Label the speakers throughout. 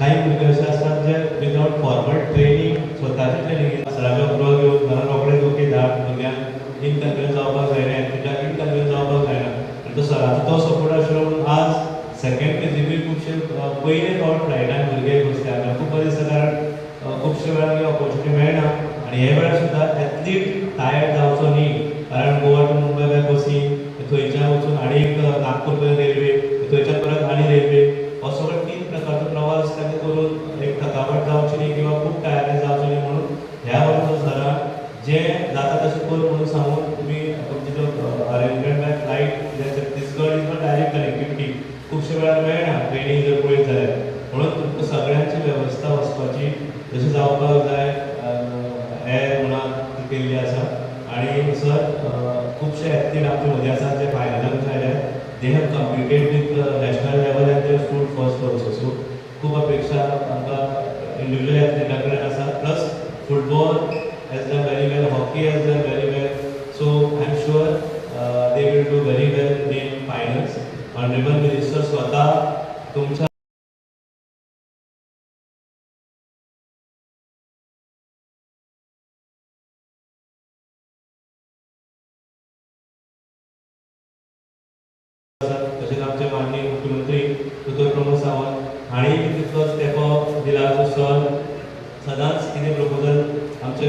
Speaker 1: कांय भुरगे अशे आसतात जे विदाउट फॉर्मल ट्रेनींग स्वताचे ट्रेनींग सराचो अप्रुवल घेवन घरान रोखडेच ओके धाड भुरग्यांक इनकन्विनियन्स जावपाक जायना, एथलिटाक इनकन्विनियन्स जावपाक जायना. आनी तो सराचो तो सपोर्ट आशिल्लो म्हणून आज सेकेंड फेजीकूय खुबशे पयले फावट फ्लायटान भुरगे बसले. आमकां खूब बरें दिसता कारण खुबशे वेळार ऑपॉर्च्युनिटी मेळना आनी हे वेळार सुद्दां एथलीट टायर्ड जावचो न्ही, कारण गोवा टू मुंबय बाय बसी, थंयच्यान वचून आनी एक नागपूर पर्यंत रेल्वे, थंयच्यान परत आनी रेल्वे, हो सगळो 3 प्रकारचो प्रवास ताका करून एक थकावट जावची न्ही किंवा खूब टायर्डनेस जावचो न्ही म्हणून ह्या वर्सा सरान जें जाता तशें कर म्हणून सांगून तुमी तुमची जो अरेंजमेंट बाय फ्लायट कित्याक Chhattisgarh is not direct connectivity खुबशे वेळार मेळना ट्रेनीन जर पळयत जाल्यार, म्हणून तुमकां सगळ्यांची वेवस्था वचपाची जशें जावपाक जाय एअर म्हणा ती केल्ली आसा. आनी सर खुबशे एथलीट आमचे मदीं आसात जे फायनलाक आयल्यात, they have competed with national level and they stood first also. So खूब अपेक्षा आमकां इंडिविज्युअल एथलिटा कडेन आसा, plus football has done very well, hockey has done very well. So I am sure they will do very well in finals. Honourable minister स्वता तुमच्या तशेंच आमचे माननीय मुख्यमंत्री दोतोर प्रमोद सावंत हांणी तितलोच तेंको दिला. जो सर सदांच कितें प्रपोजल आमचे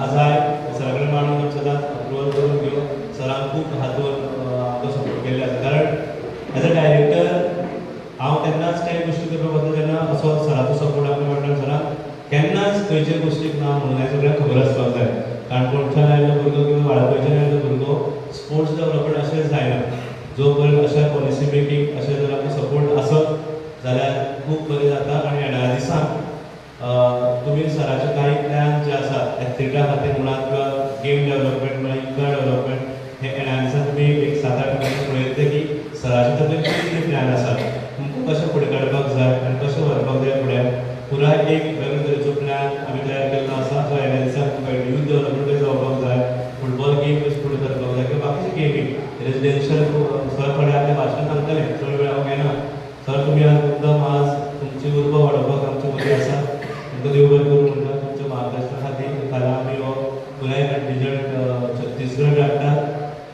Speaker 1: आसाय सरा कडेन मांडून आमी सदांच अप्रुवल करून घेवन सरान खूब हातून आमकां सपोर्ट केल्ले आसा. कारण एज अ डायरेक्टर हांव केन्नाच कांय गोश्टी करपाक वता तेन्ना असो सराचो सपोर्ट आमकां मेळटा. सरान केन्नाच खंयचे गोश्टीक ना म्हणून हें सगळ्यांक खबर आसपाक जाय. काणकोणच्यान आयिल्लो भुरगो किंवा वाळपयच्यान आयिल्लो भुरगो स्पोर्ट्स डेवलपमेंट अशें जायना. जो पर्यंत अशें पॉलिसी मेकींग अशें जर आमकां सपोर्ट आसत जाल्यार खूब बरें जाता. आनी येणाऱ्या दिसान तुमी सराचे कांय प्लॅन जे आसा एथलिटा खातीर म्हणात किंवा गेम डेवलपमेंट म्हळ्यार इन्फ्रा डेवलपमेंट हे येणाऱ्या दिसान तुमी एक 7-8 म्हयने पळयतले की सराचे तकलेन कितें प्लॅन आसा, तुमकां कशें फुडें काडपाक जाय आनी कशें व्हरपाक जाय फुडें, पुराय एक वेगळे तरेचो प्लॅन आमी तयार केल्लो आसा. जो येणाऱ्या दिसान तुमकां यूथ डेवलपमेंट कशें जावपाक जाय, फुटबॉल गेम कशें फुडें सरपाक जाय किंवा बाकीचे गेमी रेजिडेन्शियल सर थोडे आपल्या भाशणान सांगतले, चड वेळ हांव घेना. सर तुमी आज मुद्दम आज तुमची उर्बा वाडोवपाक आमचे मदीं आसा, तुमकां देव बरें करूं म्हणटा. तुमच्या मार्गदर्शना खातीर फाल्यां आमी हो पुराय कंटिजंट छत्तीसगड धाडटा.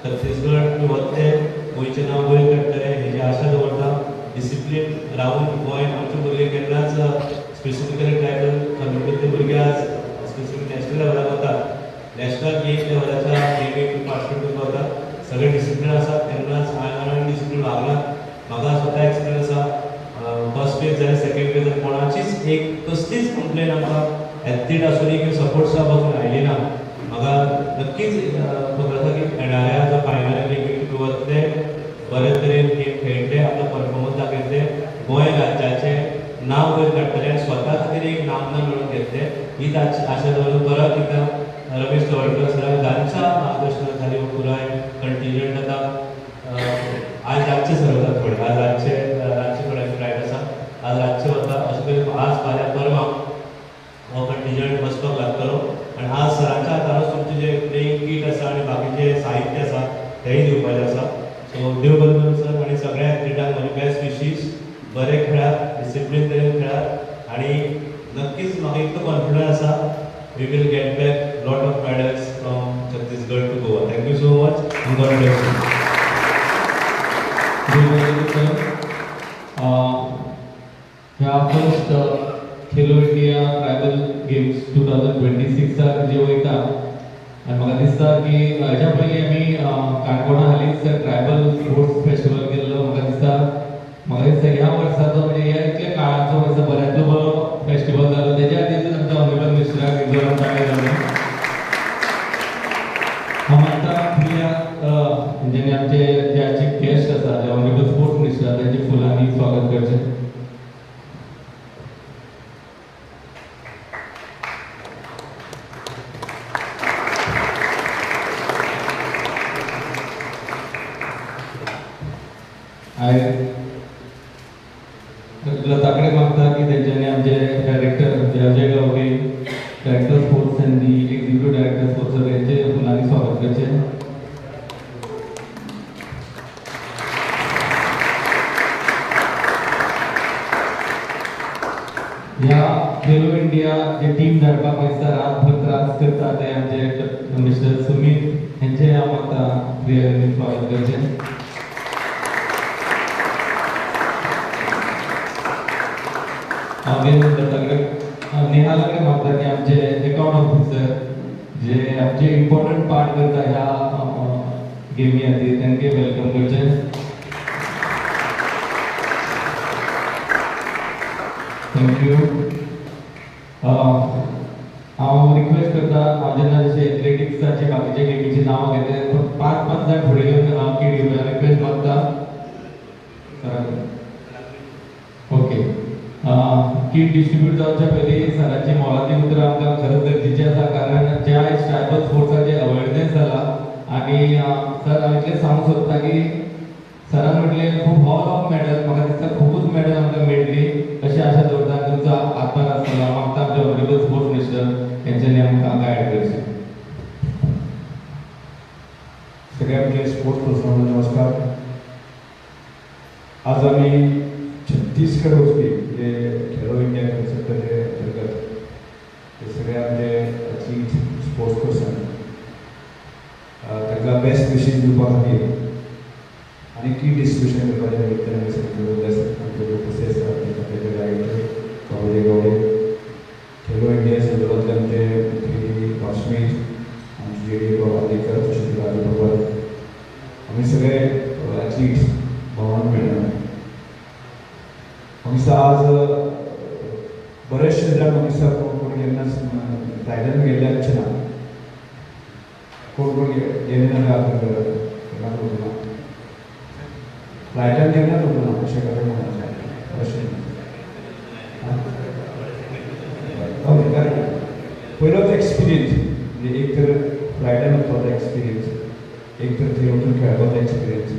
Speaker 1: छत्तीसगड तुमी वतले, गोंयचें नांव वयर काडटले हेजी आशा दवरता. डिसिप्लीन रावून गोंय आमचे भुरगे केन्नाच स्पेसिफिकली ट्रायबल कम्युनिटींतले भुरगे आज स्पेसिफीक नॅशनल लेवलाक वतात, नॅशनल गेम लेवलाच्या गेमीक पार्टिसिपेट करपाक वतात. सगळे डिसिप्लीन आसा, केन्नाच हांवें डिसिप्लीन वागना. म्हाका स्वता एक्सपिरियन्स आसा, फर्स्ट फेज जाल्यार सेकेंड फेज जाल्यार कोणाचीच एक कसलीच कंप्लेन आमकां एथलीट आसूं किंवा सपोर्ट स्टाफ आसूं आयली ना. म्हाका नक्कीच खबर आसा की येणाऱ्या जो फायनल गेमीक तुमी वतले, बरे तरेन गेम खेळटले, आपलो परफॉर्मन्स दाखयतले, गोंय राज्याचें नांव वयर काडटले आनी स्वता खातीर एक नामना मेळोवन घेतले हीच आशा दवरून परत एकदां रमेश तवडकर सराक जांच्या मार्गदर्शना खाली हो पुराय कंटिजंट आतां आज रातचे सर वता थोडे, आज रातचे रातचे थोड्यांची फ्लायट आसा, आज रातचे वता. अशें तरेन आज फाल्यां परवां हो कंटिजंट वचपाक लागतलो आनी आज सरांच्या हातानूच तुमचें जें प्लेईंग कीट आसा आनी बाकीचें साहित्य आसा तेंय दिवपाचें आसा. सो देव बरें करूं सर आनी सगळ्या एथलिटांक म्हजी बेस्ट विशीस, बरें खेळात, डिसिप्लीन तरेन खेळात आनी नक्कीच म्हाका इतलो कॉन्फिडन्स आसा we will get back lot of medals from Chhattisgarh to Goa. Thank you so much and God bless you.
Speaker 2: Sir, ह्या first Khelo India tribal games 2026 जे वयता आनी म्हाका दिसता की हेच्या पयलीं आमी काणकोणा हालींच ट्रायबल स्पोर्ट्स फेस्टिवल केल्लो. म्हाका दिसता ह्या वर्साचो म्हणजे ह्या इतल्या काळाचो दिसता बऱ्यांतलो बरो फेस्टिवल जालो. तेज्या खातीर आमच्या ऑनरेबल मिनिस्टराक एक जोरान ताळी जाली. हांव मागता फुडल्या जेणे आमचे जे आजचे गेस्ट आसा जे ऑनरेबल स्पोर्ट्स मिनिस्टर तेंचे फुलांनी स्वागत करचें. लता कडेन मागता की तेंच्यांनी आमचे director Ajay Gawade, director sports आनी एक्झिक्युटीव डायरेक्टर स्पोर्ट्स सगळ्यांचे फुलांनी स्वागत करचें. ह्या खेलो इंडिया जे टीम धाडपाक दिसता रातभर त्रास करता ते आमचे मिस्टर सुमीत हेंचे हांव मागता प्रिया स्वागत करचें. हांव दत्ता कडेन नेहाला कडेन मागता की आमचे अकाउंट ऑफिसर जे आमचे इम्पॉर्टंट पार्ट करता ह्या गेमी खातीर तांकां welcome करचें. Thank you. हांव रिक्वेस्ट करता, हांव जेन्ना जशें एथलेटिक्साचे बाकीच्या गेमीची नांवां घेतले 5-5 जाण फुडें येवन किट घेवपाक रिक्वेस्ट मागता. ओके, किट डिस्ट्रिब्यूट जावच्या पयलीं सराची मोलादीक उतरां आमकां खरंच गरजेचीं आसा, कारण ज्या ट्रायबल स्पोर्ट्साचें अवेरनेस जाला आनी सर हांव इतलें सांगूंक सोदता की सरान म्हटलें खूब हॉल ऑफ मॅडल, म्हाका दिसता खुबूच मॅडल आमकां मेळटली अशी आशा दवरता. तुमचो हातभार आसतलो. हांव मागता आमचे ऑनरेबल स्पोर्ट्स मिनिस्टर हेंच्यांनी आमकां गायड करचें.
Speaker 3: सगळ्या आमचे स्पोर्ट्स पर्सनांक नमस्कार. आज आमी छत्तीसगड वचपी जे खेलो इंडिया कन्सेप्टाचे अंतर्गत ते सगळे आमचे एथलीट स्पोर्ट्स पर्सन तांकां बेस्ट विशीस दिवपा खातीर आनी की डिस्ट्रिब्युशन करपाचे निमित्तान आमी सगळे आमचे उपस्थित आसात. खात्याचे डायरेक्टर बाबूजी गावडे, खेलो इंडिया संदर्भातले आमचे मुखेली वासमीत, आमचे जे डी बाबा आदेकर, तशेंच राजू भगवत, आमी सगळे एथलीट्स भोवमान मेळ्ळा. म्हाका दिसता आज बरेचशे जाण म्हाका दिसता कोण कोण केन्नाच फ्लायटान गेल्ले आसचे ना, कोण कोण गेले ना केन्नाच वचूं ना, फ्लायटान केन्नाच वचूं ना अशें खरें म्हणपाचें अशें. ओके, पयलोच एक्सपिरियन्स म्हणजे एक तर फ्लायटान वचपाचो एक्सपिरियन्स, एक तर थंय वचून खेळपाचो एक्सपिरियन्स,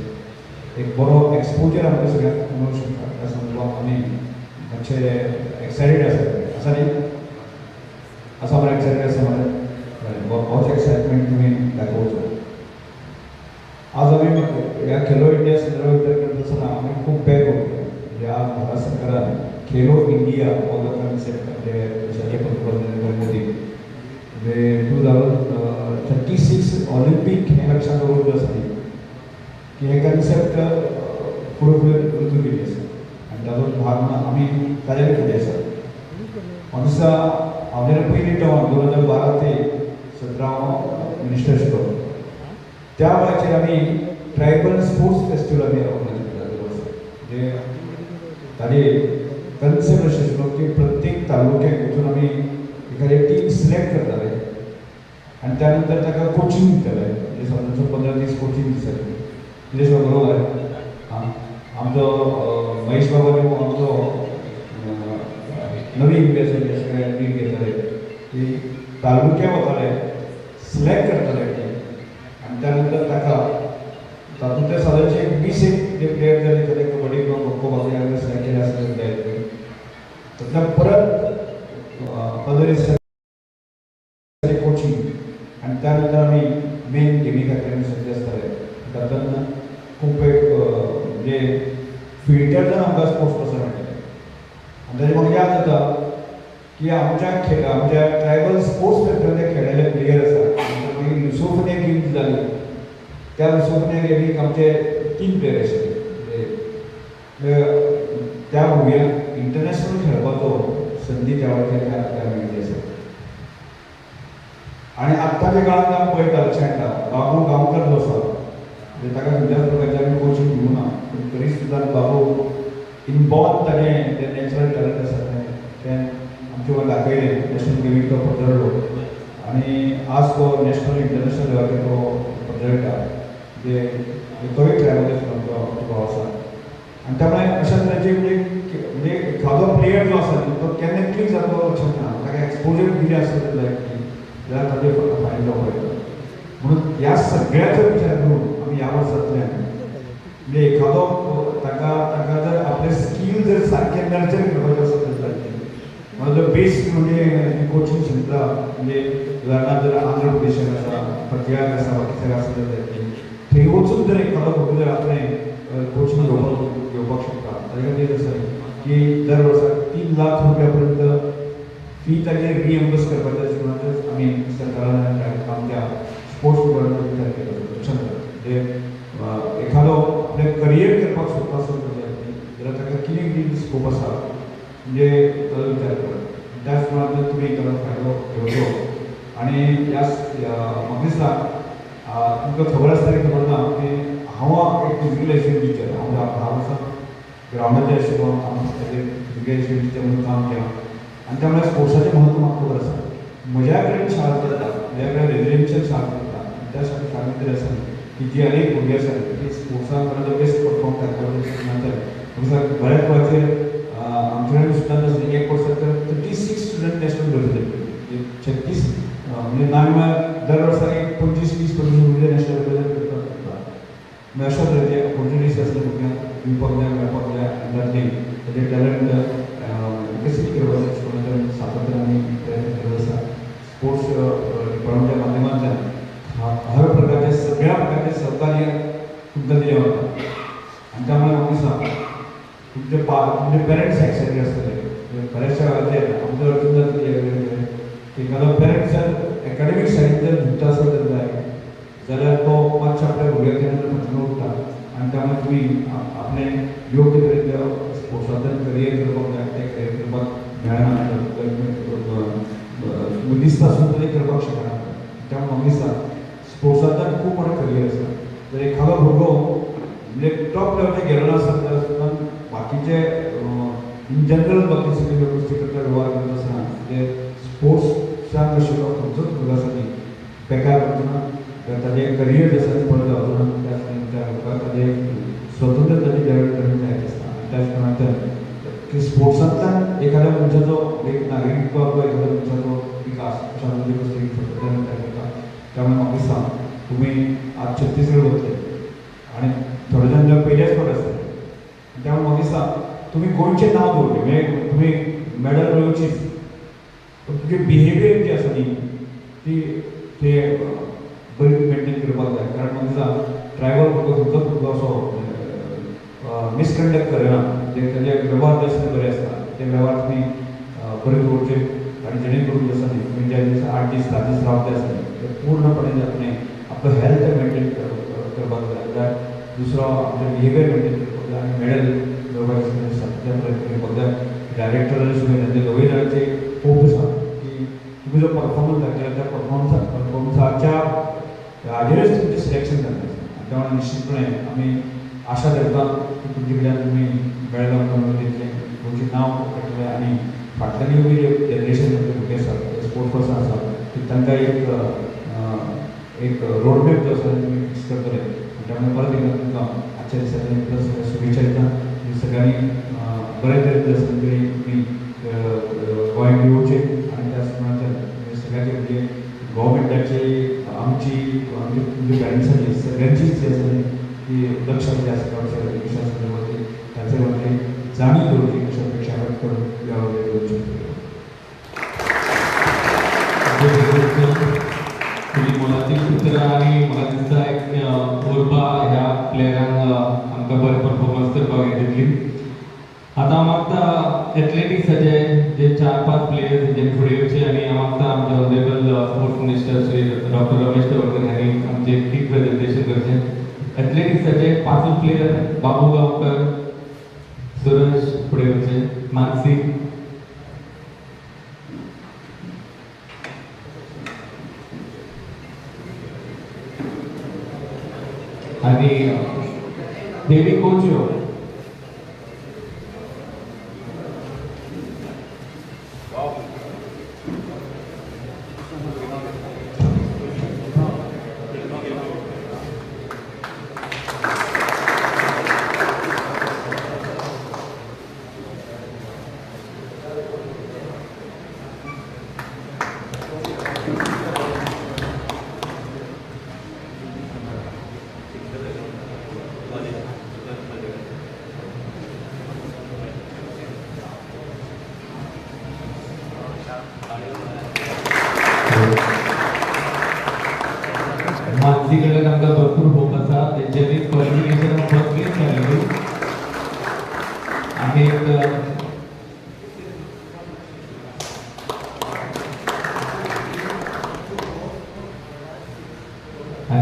Speaker 3: एक बरो एक्सपोजर आमकां सगळ्यांक मेळूंक शकता. त्या संदर्भात आमी मातशे एक्सायटेड आसा. आसा न्ही? आसा मरे एक्सायटेड आसा मरे? बरें, होच एक्सायटमेंट तुमी दाखोवचो. आज आमी ह्या खेलो इंडिया संदर्भात विचार करता आसतना आमी खूब बॅक वतले. म्हणजे आज भारत सरकारान खेलो इंडिया हो जो कन्सेप्ट म्हणजे देशाचे पंतप्रधान नरेंद्र मोदी म्हणजे 2036 ऑलिम्पीक हें लक्षांत दवरून जो आसा न्ही की हे कन्सेप्ट फुडें फुडें रुजू केल्ली आसा आनी ताचो भाग म्हणून आमी ताजेर फुडें आसा. म्हाका दिसता हांव जेन्ना पयली टर्म 2012 ते 17 हांव मिनिस्टर आशिल्लो त्या वेळाचेर आमी ट्रायबल स्पोर्ट्स फेस्टिवल आमी ऑर्गनायज केला दर वर्सा. म्हणजे ताजे कन्सेप्ट अशें आशिल्लो की प्रत्येक तालुक्याक वचून आमी एखादी टीम सिलेक्ट करताले आनी त्या नंतर ताका कोचिंग दिताले. म्हणजे समजा 15 दीस कोचिंग दिताले. निलेश बाबा बरोबर आं, आमचो महेश बाबा न्हू आमचो नवीन बी आसा जे सगळे लीड घेताले की तालुक्या वताले सिलेक्ट करताले टीम आनी त्या नंतर ताका तातूंतले सादारणशे एक 20 एक जे प्लेयर जाले ताचे कबड्डी किंवा खो खो बाकी सिलेक्ट केले आसले जाय तातूंतल्यान परत 15 दीस कोचिंग आनी त्या नंतर आमी मेन गेमी खातीर आमी सज्ज आसताले. तातूंत खूब एक म्हणजे फिल्टर जावन आमकां स्पोर्ट्स पर्सन मेळटाले. आनी ताजे म्हाका याद जाता की आमच्या आमच्या ट्रायबल स्पोर्ट्स फेस्टिवल जे खेळलेले प्लेयर आसा मागीर लुसोफोनिया गेम्स जाली त्या लुसोफोनिया गेमीक आमचे 3 प्लेयर आशिल्ले. म्हणजे त्या भुरग्यांक इंटरनॅशनल खेळपाचो संदी त्या वेळार त्या मेळिल्ली आसा. आनी आत्ताच्या काळांत आमी पळयता लक्षात येता बाबू गांवकर जो आसा म्हणजे ताका खंयच्याच प्रकारचें आमी कोचिंग दिवना पूण तरी सुद्दां बाबू इनबॉर्न ताजें जें नॅचरल टॅलंट आसा तें आमचे मुखार दाखयलें. नॅशनल गेमीक तो पर्जळ्ळो आनी आज तो नॅशनल इंटरनॅशनल लेवलाचेर तो पर्जळटा. म्हणजे तोय ट्रायबल आमचो भाव आसा. आनी त्यामुळे अशा तरेचे म्हणजे म्हणजे एखादो प्लेयर जो आसा तो केन्ना क्लिक जातलो लक्षात ना, ताका एक्सपोजर दिलें आसत जाल्यार जाल्यार ताजे फायदो जावपाक येता. म्हणून ह्या सगळ्याचो विचार करून आमी ह्या वर्सांतल्यान म्हणजे एखादो ताका ताका जर आपले स्कील जर सारकें नर्चर करपाचें आसत जाल्यार म्हणून जो बेस्ट म्हणजे कोचिंग सेंटरां म्हणजे उदाहरणार्थ जर आंध्र प्रदेशाक आसा, पटियाळाक आसा, बाकी सगळें आसा जाल्यार थंय वचून जर एखादो भुरगो जर आपणें कोचिंग घेवपाक शकता. ताजे खातीर आसा की दर वर्साक 3 3 लाख रुपया पर्यंत फी ताजेर रिएम्बर्स करपाचें दृश्टिकोनांतच आमी सरकारान आमच्या स्पोर्ट्स डिपार्टमेंटान विचार केलो. लक्षांत म्हणजे एखादो आपलें करियर करपाक सोदता आसत जाल्यार ताका कितें कितें स्कोप आसा म्हणजे ताजो विचार करप. त्याच प्रमाणांत तुमी ताजो फायदो घेवचो. आनी ह्या म्हाका दिसता तुमकां खबर आसतली खबर ना की हांव एक फिजिकल एज्युकेशन टिचर. हांव 10 वर्सां ग्रावंडाचेर आशिल्लो. हांव as a physical education teacher म्हणून काम केलां आनी त्यामुळे स्पोर्ट्साचें म्हत्व म्हाका खबर आसा. म्हज्या कडेन शाळा चलता, म्हज्या कडेन रेजिडेन्शियल शाळा चलता आनी त्या शाळा भितर आसा की जी अनेक भुरगीं आसा ती स्पोर्ट्साक one of the best perform करपाक. बऱ्याच वेळाचेर आमचे कडेन सुद्दां एक वर्सा तर 36 स्टुडंट नॅशनल रिप्रेझेंट, 36 म्हणजे ना म्हळ्यार दर वर्सा एक 25 20 25 भुरगे नॅशनल रिप्रेझेंट करतात. म्हणजे अशा तरेचे ऑपॉर्च्युनिटीज आसले भुरग्यांक दिवपाक जाय, मेळपाक जाय आनी जातली ताजें टॅलंट विकसीत करपाचें दृश्टिकोनांतल्यान सातत्यान आमी प्रयत्न करत आसा. स्पोर्ट्स डिपार्टमेंटाच्या माध्यमांतल्यान हर प्रकारचे सगळ्या प्रकारचे सहकार्य तुमकां दिलें वता. आनी त्यामुळे म्हाका दिसता तुमचे तुमचे पेरंट्स एक्सायटेड आसतले. बऱ्याचशा वेळाचेर आमचो अडचण जातली की एखादो पेरंट्स जर एकाडेमीक सायडीन जर झुकता आसत जाय जाल्यार तो मातसो आपल्या भुरग्याक केन्ना फाटल्यान उरता. आनी त्यामुळे तुमी आपलें योग्य तरेन स्पोर्ट्सांतल्यान करियर करपाक जाय तें करियर करपाक मेळना, दिसता आसून तरी करपाक शकना. त्यामुळे म्हाका दिसता स्पोर्ट्सांतल्यान खूब मोठें करियर आसा. जर एखादो भुरगो म्हणजे टॉप लेवलाचेर गेलो ना आसत जाल्यार सुद्दां बाकीचे इन जनरल बाकी सगळे गोश्टी करता वेव्हार करता आसतना म्हणजे स्पोर्ट्सांत आशिल्लो खंयचोच भुरगो आसा न्ही बेकार करचो ना, ताजें करियर जे आसा तें बरें जावचो ना. त्याच विचार करपाक ताजें स्वतंत्र ताजें डेवलपमेंट जायत आसता. आनी त्याच प्रमाणांतल्यान की स्पोर्ट्सांतल्यान एखाद्या मनशाचो एक नागरिकत्वाचो एखाद्या मनशाचो विकास अशा तरेची गोश्टी सातत्यान विचार करता. त्यामुळे म्हाका दिसता तुमी आज छत्तीसगड वतले आनी थोडे जाण पयल्याच फावट आसतले. त्यामुळे म्हाका दिसता तुमी गोंयचें नांव दवरलें म्हणजे तुमी मॅडल मेळोवचीच, पूण तुमची बिहेवियर जी आसा न्ही ती ते बरी मेंटेन करपाक जाय. कारण म्हाका दिसता ट्रायबल भुरगो खंयचोच भुरगो असो मिसकंडक्ट करना, म्हणजे ताजे वेव्हार जे आसा ते बरे आसता ते वेव्हार तुमी बरे दवरचे आनी जेणे करून जे आसा न्ही तुमी ज्या दिसा 8 दीस 10 दीस रावते आसा न्ही ते पूर्णपणे आपणें आपलो हेल्थ मेंटेन करपाक जाय, दुसरो आपलें बिहेवियर मेंटेन करपाक जाय आनी मॅडल मेळोवपाक सातत्यान प्रयत्न करपाक जाय. डायरेक्टरान सुद्दां तांचे दोगूय जाणांचे होप आसा की तुमी जो परफॉर्मन्स दाखयला त्या परफॉर्मन्साच्या हाजेरच तुमचें सिलेक्शन जातलें. आनी त्यामुळे निश्चितपणे आमी आशा धरता की तुमचे कडल्यान तुमी मेडल आमकां दितले, तुमचें नांव काडटलें आनी फाटल्यान येवपी जे जनरेशन आमचे भुरगे आसात, स्पोर्ट्स पर्सन आसात की तांकां एक रोडमॅप जो आसा तुमी फिक्स करतले. आनी त्यामुळे परत एकदां तुमकां आजच्या दिसांनी तुमकां शुभेच्छा दिता. तुमी सगळ्यांनी बरे तरेन जे आसा ते तुमी गोंयांत येवचें आनी त्याच प्रमाणांतल्यान तुमी सगळ्यांचे म्हणजे गव्हर्मेंटाची आमची तुमच्या पेरंट्साची सगळ्यांचीच जी आसा ती लक्ष जे आसा विशया संदर्भातली ताचे वरती जाणीव दवरची अशा अपेक्षा व्यक्त करून ह्या वेळार दोन.
Speaker 2: तुजी मोलाचीं उतरां आनी म्हाका दिसता एक उर्बा ह्या प्लेयरांक आमकां बरें परफॉर्मन्स करपाक हें दितली. आतां हांव मागता एथलेटिक्साचे जे 4-5 प्लेयर्स जे फुडें येवचे आनी हांव मागता आमचे honourable sports minister Shri doctor Ramesh Tawadkar हांणी आमचें टीम प्रेजेंटेशन करचें. एथलेटिक्साचे 5 प्लेयर बाबू गांवकर, सुरज फुडें येवचे, मानसी, आनी देवी कोचयो.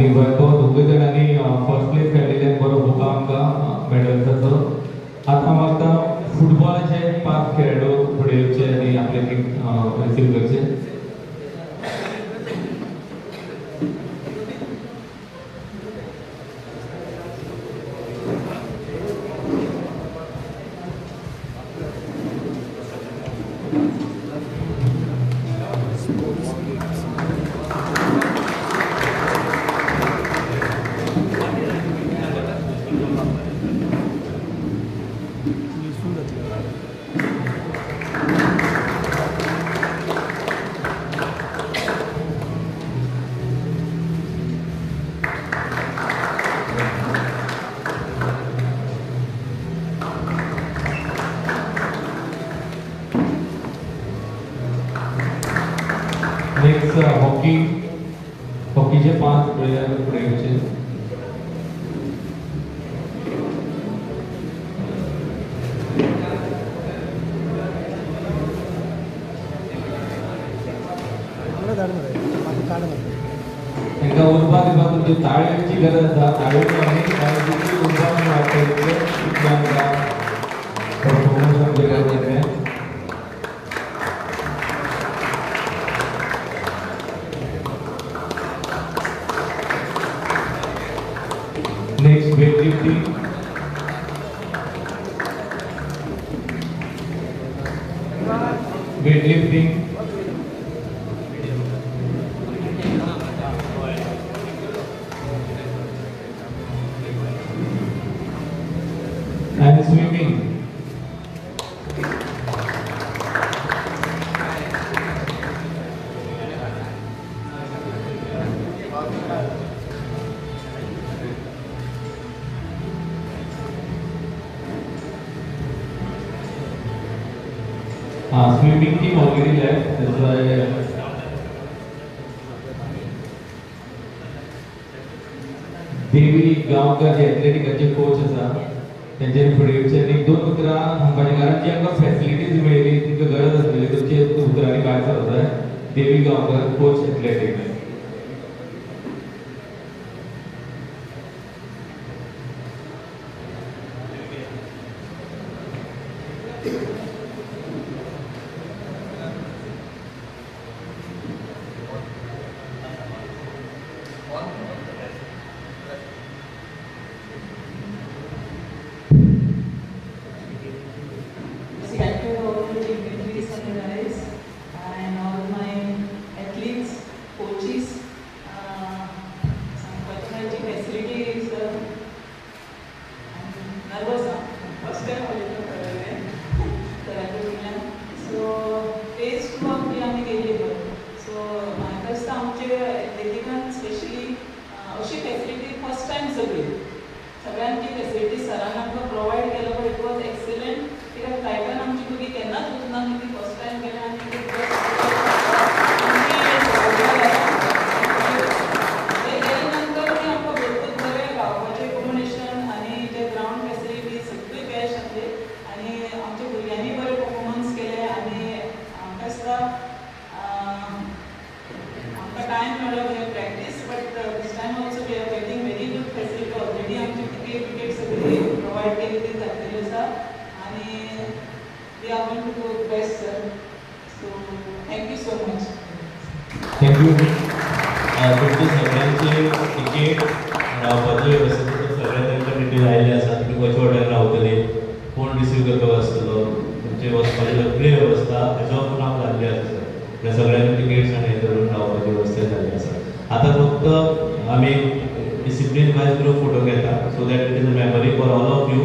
Speaker 2: आनी वैभव दोगूय जाणांनी फर्स्ट प्लेस काडलेले, बरो बुका आमकां मेडल्साचो. आतां म्हाका फुटबॉलाचे 5 खेळाडू फुडें येवचे आनी आपले रिसीव करचे. नेक्स्ट हॉकी, हॉकीचे 5 प्लेयर फुडें येवचे. तांकां उर्बा दिवपाक तुमची ताळयेची गरज आसा. ताळयो आमी जितली उर्बा वाडटा तितलें आमकां परफॉर्मन्स आमचें बरें जातलें. Next, weightlifting. Weightlifting. And swimming. Swimming team already left, that's why Devi Gaonkar जे एथलेटिकाचे कोच आसा तेंच्यांनी फुडें येवचें आनी 2 उतरां सांगपाचें, कारण जी आमकां फॅसिलिटीज मेळ्ळी तिंकां गरज आसलेली तुमचे उतरांनी भायर सरता. Devi Gaonkar, coach athletics.
Speaker 1: Thank you. तुमचे सगळ्यांचे टिकेट रावपाची वेवस्था सगळ्या तांकां डिटेल आयिल्ले आसा. तुमी खंयच्या हॉटेलान रावतले, कोण रिसीव करपाक आसतलो, तुमचे वचपाची सगळी वेवस्था हेजो नांव जाल्ली आसा सर. म्हणल्यार सगळ्यांचे टिकेट्स आनी धरून रावपाची वेवस्था जाल्ली आसा. आतां फक्त आमी डिसिप्लीन वायज ग्रूप फोटो घेता, so that it is a memory for all of you.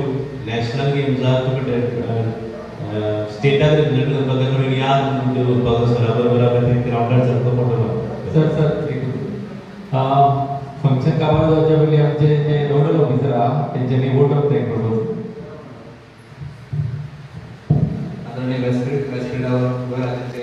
Speaker 1: National गेम्साक तुमी स्टेटाक रिप्रेझेंट करपाक जाय, थोडी याद म्हणून उरपाक सरा बरोबर आमी ग्रावंडार सारको फोटो मारता.
Speaker 2: सर सर एक फंक्शन काबार जावच्या पयलीं आमचे जे नोडल ऑफिसर आहा तेंच्यांनी वोट ऑफ thank propose.
Speaker 4: आदरणीय वेस्ट गोवा राज्याचे